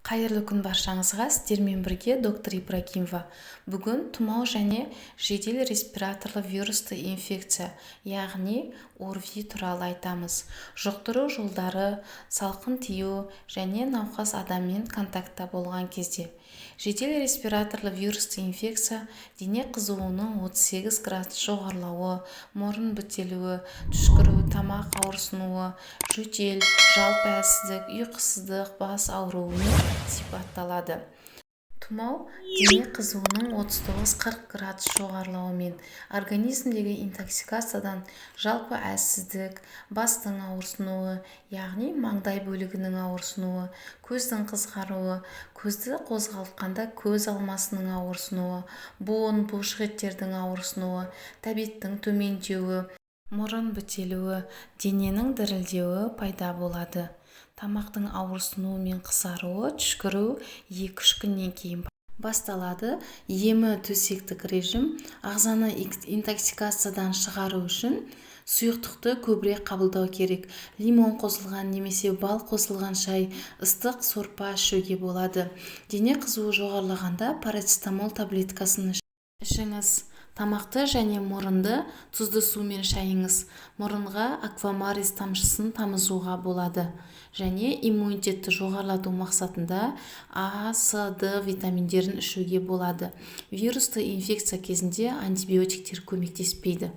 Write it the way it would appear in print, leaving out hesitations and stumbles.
Қайырлы күн баршаңызға! Сіздермен бірге доктор Ибрагимова. Бүгін тұмау және жедел респираторлы вирусты инфекция, яғни ОРВИ туралы айтамыз. Жұқтыру жолдары: салқын тию және науқас адаммен контактта болған кезде. Жедел респираторлы вирусты инфекция дене қызуының 38 градус жоғарылауы, мұрын бітелуі, түшкіру, тамақ ауырсынуы, жөтел, жалпы әлсіздік, ұйқысыздық, бас ауруымен сипатталады. Тұмау дене қызуының 39-40 градус жоғарылауымен, организмдегі интоксикациядан, жалпы әлсіздік, бастың ауырсынуы, яғни маңдай бөлігінің ауырсынуы, көздің қызғаруы, көзді қозғалтқанда көз алмасының ауырсынуы, буын, бұлшықеттердің ауырсынуы, тәбеттің төмендеуі, мұрын бітелуі, дененің дірілдеуі пайда болады. Тамақтың ауырсынуы мен қызаруы, түшкіру 2-3 күннен кейін басталады. Емі: төсектік режим, ағзаны интоксикациядан шығару үшін сұйықтықты көбірек қабылдау керек. Лимон қосылған немесе бал қосылған шай, ыстық сорпа ішуге болады. Дене қызуы жоғарылағанда парацетамол таблеткасын ішіңіз. Тамақты және мұрынды тұзды сумен шайыңыз. Мұрынға Аквамарис тамшысын тамызуға болады. Және иммунитетті жоғарылату мақсатында А, С, Д витаминдерін ішуге болады. Вирусты инфекция кезінде антибиотиктер көмектеспейді.